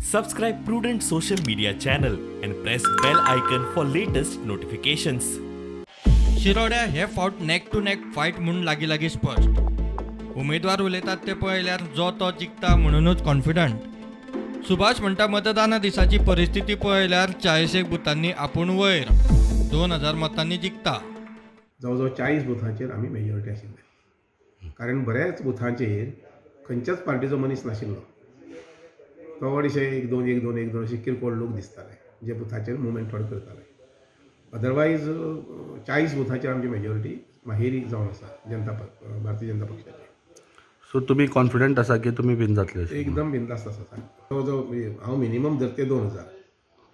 Subscribe Prudent Social Media channel and press bell icon for latest notifications. शिरोड्या हे फावट neck to neck fight म्हूण लागीं लागीं स्पश्ट. उमेदवार उलयतात ते पळयल्यार जो तो जिखता म्हणूनच कॉन्फिडंट. सुभाष म्हणटा मतदाना दिसाची परिस्थिती पळयल्यार 40 बुथांनी आपूण वयर 2000 मतांनी जिखता. जवळ जवळ 40 बुथांचेर आमी मेजॉरिटी आशिल्ले, कारण बऱ्याच बुथांचेर खंयच्याच पार्टीचो मनीस नाशिल्लो. चडशे 1 2 1 2 1 2 अशे किरकोळ लोक दिसताले जे बुथाचेर मुवमेंट थोडे करताले. अदरवायज 40 बुथाचेर आमची मेजॉरिटी माहेरी जावन आसा जनता भारतीय जनता पक्षाची. सो तुमी कॉन्फिडंट आसा की तुमी विन जातले? एकदम बिंदास्त आसा. जवळ जवळ हांव मिनिमम धरते 2000.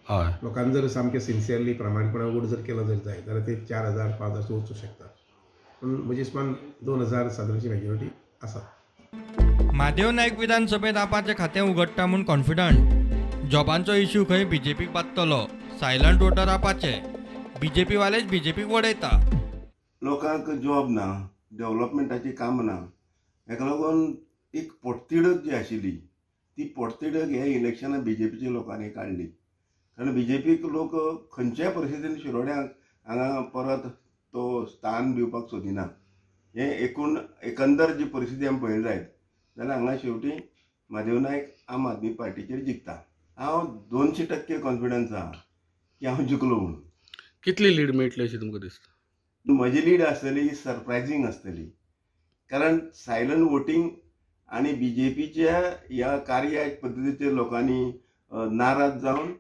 हय, लोकांनी जर सामकें सिन्सियरली प्रामाणीकपणान वोट जर केलो जर जायत जाल्यार ते 4000 5000 वचूं शकता, पूण म्हजे हिसपान 2000 सादारणची मेजॉरिटी आसा. महादेव नायक विधानसभेत आपाचें खातें उगडटा म्हूण कॉन्फिडंट. जॉबांचो इश्यू खंय बीजेपीक बादतलो. सायलंट वोटर आपाचे, बीजेपी वालेच बीजेपीक वडयता. लोकांक जॉब ना, डेव्हलपमेंटाची कामां ना, हेका लागून एक पोटतिडक जी आशिल्ली ती पोटतिडक हे इलेक्शनां बीजेपीच्या लोकांनी काडली. कारण बीजेपीक लोक खंयच्याय परिस्थितीन शिरोड्यांक हांगा परत तो स्थान दिवपाक सोदिना. हे एकूण एकंदर जी परिस्थिती आमी पळयली जायत जाल्यार हांगा शेवटी महादेव नायक आम आदमी पार्टीचेर जिखता. हांव 200% कॉन्फिडन्स आहा की हांव जिखलो म्हणून. कितली लीड मेळटली अशी तुमकां दिसता? म्हजी लीड आसतली सरप्रायझींग आसतली, कारण सायलंट वोटींग आनी बी जे पीच्या ह्या कार्य पद्दतीचेर लोकांनी नाराज जावन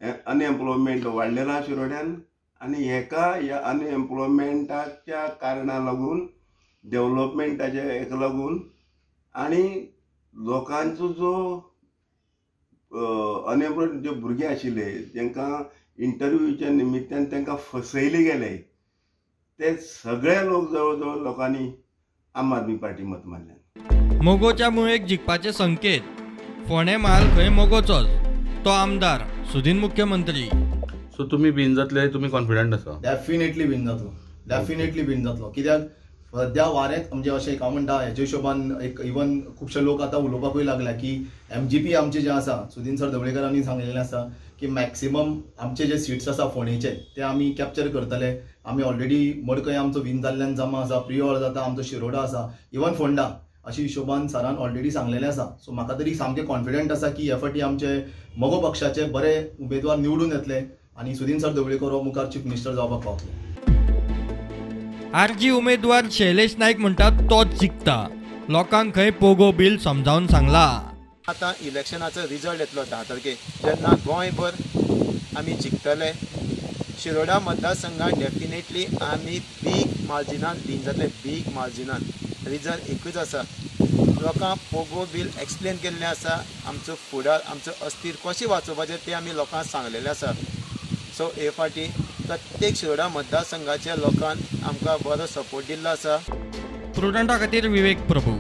अनएम्प्लॉयमेंट वाडलेलो आहा शिरोड्यान, आनी हेका ह्या अनएम्प्लॉयमेंटाच्या कारणा लागून डेव्हलपमेंटाच्या हेका लागून आनी लोकांचो जो अनएम्प्लॉयड जे भुरगे आशिल्ले तांकां इंटरव्यूच्या निमित्तान तांकां फसयले गेले, ते सगळे लोक जवळ जवळ लोकांनी आम आदमी पार्टी मत मारल्या. मोगोच्या मुळेक जिखपाचे संकेत. फोंडें म्हाल खंय मोगोचोच, तो आमदार सुदीन मुख्यमंत्री. सो तुमी विन जातले, तुमी कॉन्फिडंट आसा? डेफिनेटली विन जातलो, डेफिनेटली विन जातलो. कित्याक सद्या वारेंच म्हणजे अशें हांव म्हणटा हेच्या हिशोबान एक इवन खुबशे लोक आतां उलोवपाकूय लागल्या की एमजीपी आमचे जे आसा सुदीन सर ढवळीकरांनी सांगलेलें आसा की मॅक्सिमम आमचे जे सिट्स आसा फोंडेचे ते आमी कॅप्चर करतले. आमी ऑलरेडी मडकय आमचो विन जाल्ल्यान जमा आसा, प्रियोळ जाता आमचो, शिरोडा आसा, इवन फोंडा, अशी हिशोबान सरान ऑलरेडी सांगलेलें आसा. सो म्हाका तरी सामकें कॉन्फिडंट आसा की हे फावटी आमचे मगो पक्षाचे बरे उमेदवार निवडून येतले आनी सुदीन सर ढवळीकर हो मुखार चीफ मिनिस्टर जावपाक पावतले. आरजी उमेदवार शैलेश नायक म्हणटात तोच जिखता. लोकांक खंय पोगो बील समजावन सांगला. आतां इलेक्शनाचो रिजल्ट येतलो 10 तारखेक, जेन्ना गोंयभर आमी जिखतले. शिरोडा मतदारसंघात डेफिनेटली आमी बीग मार्जिनान विन जातले, बीग मार्जिनान. रिजन एकूच आसा, लोकांक पोगो बील एक्सप्लेन केल्लें आसा, आमचो फुडार आमचो अस्थिर कशें वाचोवपाचें तें आमी लोकांक सांगलेलें आसा. सो हे फावटी प्रत्येक शिरोडा मतदारसंघाच्या लोकांक आमकां बरो सपोर्ट दिल्लो आसा. प्रुडंटा खातीर विवेक प्रभू.